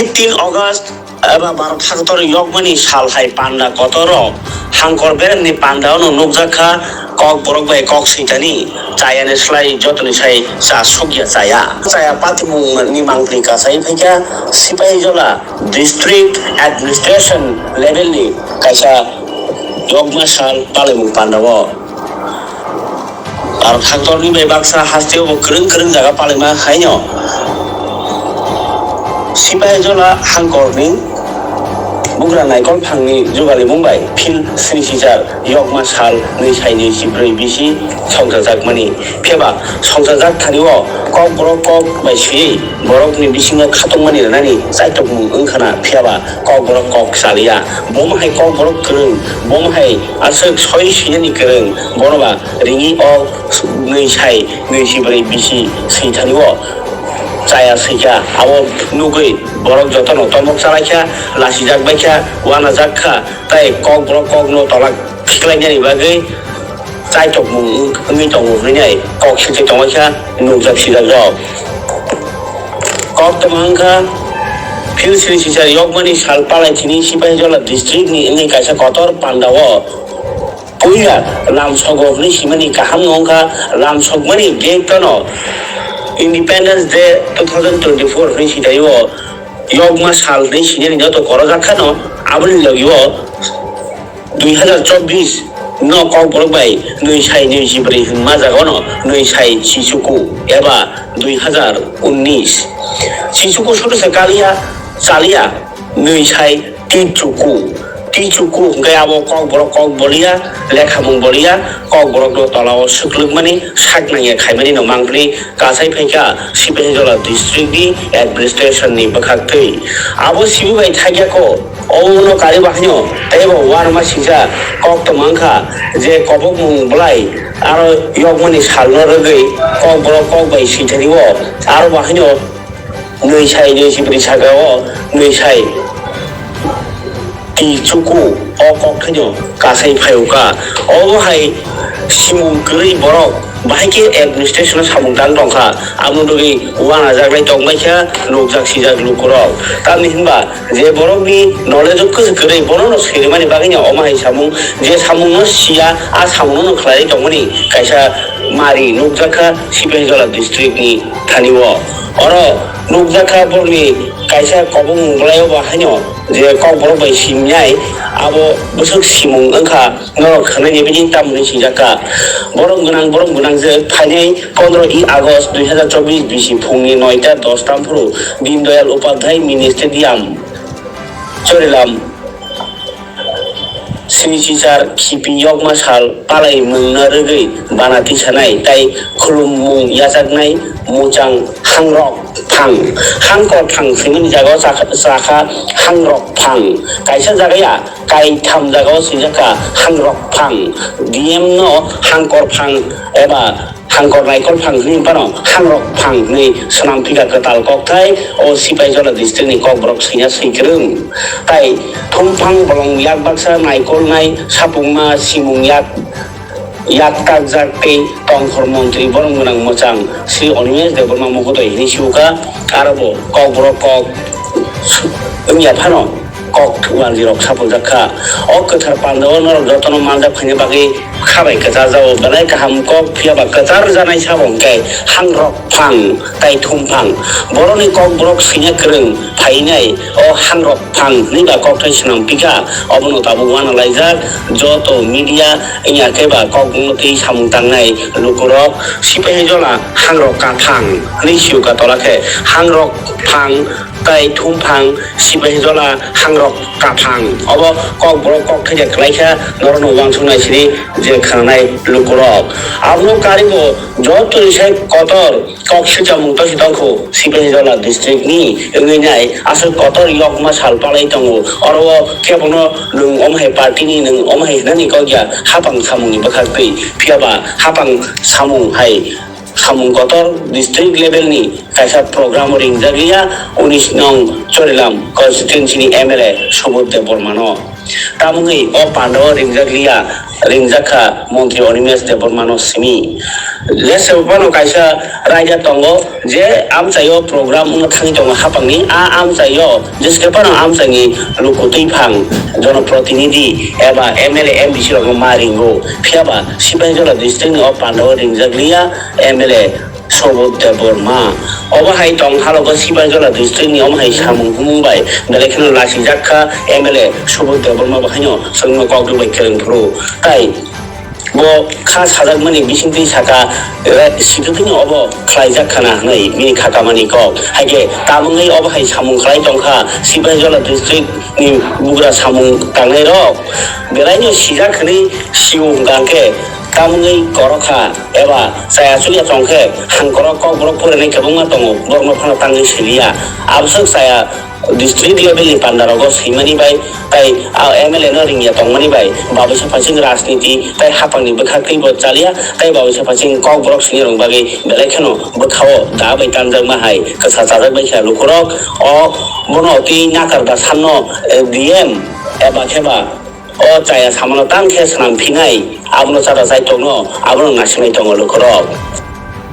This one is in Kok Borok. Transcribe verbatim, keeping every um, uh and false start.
Fifteen August eba Bharat Hakotor yokmani sal hai panda kotoro Hangkor beremni panda ono nukjak kha, Kokborok bai kok switani chayani slai jotoni sai cha sukya chaya. Chaya patimungni mangpli kasai phaikha Sipahijola district administration level ni kaisa yokma sal palaimung pandao. Bharat Hakotorni bai baksa hasteo bo kwrwng kwrwng jaga palaima haino Sipahijola Hangkorni bugra naikol phangni jugalimung bai phil sini sichar yokma sal nwi sai nwi si brwi bisi songchajakmani. Phiyaba songchajak thani o Kokborok kok bai swiwi borokni bisingo khatungmani rwnani chaitokmung wngkhana, phiyaba Kokborok kok chaliya. Bomo hai Kokborok kwrwng, bomo hai aswk soi swinani kwrwng, bono ba ringwi o nwi sai nwi si brwi bisi swi thani o chaya swikha. Abo nugwi borok jotono tomok chalaikha, lasijak baikha, uanajak kha, tei Kokborok kokno tola khiklainani bagwi chaitokmung wngwi tongo hwnwi kok silchwi tongwi kha nukjak sijakrok. Koktwma wngkha phil sini sichar yokmani sal palaithini Sipahijola district ni wngwi kaisa kotor pandao puila lamsogo hwnwi simani kaham no wngkha. Lamsokmani date no Independence Day two thousand twenty-four hwnwi sitaio yokma sal hwnwi sinani joto korojak khano aboni logio dui hazar chobbish no Kokborok bai nwi sai nwi si brwi hwnma jagao no nwi sai chichuku eba dui hazar unnish chichuku sudu se kalia chalia nwi sai tichuku. Tichuku hwnkhe abo Kokborok kok boliya, lekhamung boliya, Kokborokno tolao swklwkmani sak nangya khaimani no mangpili kasai phaikha Sipahijola district ni administration ni bwkhaktwi. Abo sibu bai thakyako. Obono kari bahaino teibo uanama singcha koktwma wngkha je kobokmung bwlai aro yokmani salno rwgwi Kokborok kok bai sithario aro bahaino nwi sai nwi si brwi sakao nwi sai tichuku o kokthaino kasai phaiukha. Obo hai simung kwrwi borok bahai khe administration o samung tang tongkha. Amo dogwi uanajaklai tongbaikha nukjak sijak lukurok. Tamni hinba je borokni knowledge o kwswk kwrwi bono no swirimani bagwino omo hai samung, je samungno siya a samungno no khlaiwi tongmani kaisa mari nukjakha Sipahijola district ni thani o. Oro nukjakha borokni kaisa kobokmung bwlai o bo haino je Kokborok bai simnai abo bwswk simung wngkha. Norok khwnai ni bini tamni swijak kha. Borok gwnang, borok gwnang je phainai pondro i August dui hazar chobbish bisi phungni noita dos tamphuru Deen Dayal Upadhyay Mini Stadium, Chorilam, sini sichar khipi yokma sal palai mungna rwgwi bana tisanai tai khulumung yachaknai muchang hangrok phang, hangkor phang simini jaga o chakha, chakha hangrok phang. Kaisa jaga ya kaitham jaga o swijak kha hangrok phang. D M no hangkor phang eba hangkor naikol phang hwnwi phano hangrok phang hwnwi swnam phika kwtal kokthai o Sipaijala district ni kokborok swina swikwrwng. Tai thumphang bolong yak baksa naikol nai sapungma simung yak yak takjak tei tongkhor montri borom gwnang mwchang Sri Animesh Debbarma Mohodoi hwnwi siukha. Aro bo kokborok kok wngya phano kok wanjwi rok sapuljak kha. O kwthar pandao norok jotono manjak phaina bagwi khabai kwcharjago. Belai kaham kok phiya ba kwchar rwjanai sabo hwnkhe hangrok phang tai thumphang. Borokni kokborok swina kwrwng phainai o hangrok phang hwnwi ba kokthai swnam phikha. Obono tabuk uanalaijak joto media wngya khe ba kokborokno twi samung tangnai lukurok. Sipaijala hangrok kaphang hwnwi siukha tola khe hangrok phang tai thumphang Sipaijala hangrok kaphang. Obo kokborok kokthai de kwlaikha norokno uansuknai sini je khananai lukurok. Abono karibo jotoni sai kotor kok swchamung tosi tongkhu Sipaijala district ni wngwi nai aswk kotor yokma sal palai tongo. Oro o kebono nwng omo hai party ni nwng omo hai hwnani kok ya hapang samung ni bwkhak twi. Phiya ba hapang samung hai samung kotor district level ni kaisa program o ringjak liya unis nong Chorilam constituency ni M L A Subodh Debbarma no. Tamungwi o pandao ringjak liya, ringjak kha Montri Animesh Debbarmano simi. Jesa phano kaisa raida tongo je amchaio program wngna thangwi tongo hapangni, a amchaio jesa phano amchaini luku twiphang, jonoprotinidhi eba M L A, M D C rokno ma ringo. Phiyaba Sipahijola district ni o pandao ringjak liya M L A Subodh Debbarma. Obo hai tong halogo Sipahijola district ni omo hai samung humung bai belai kheno lasijak kha M L A Subodh Debbarma bo haino chwngno kok rwbai kwrwng phuru. Tai bo kha sajakmani bisingtwi saka, eh, sikhuphino obo khlaijak khana hwnwi bini kha kamani kok. Haikhe tabungwi obo hai samung khlai tongkha Sipahijola district ni bugra samung tangnairok belaino sijak hwnwi sio hwnkha hwnkhe tamungwi korokha eba chaya chuya tongkhe hangkorok kokborok porinai kwbangma tongo, borokno phano tangwi siliya. Aboswk chaya district level ni pandarogo swimani bai tai a M L A no ringya tongmani bai babusa phasing rajniti tai hapangni bwkhak twibo chaliya tai babusa phasing kokborok swinai rok bagwi belai kheno bwkhao da bai tanjakma hai kwsa chajak bai kha lukurok. O bono twi nakar da sanno, eh, D M eba kheba o chaya samano tang khe swnam phinai, abono chata chaitokno abono nasimai tongo lukurok.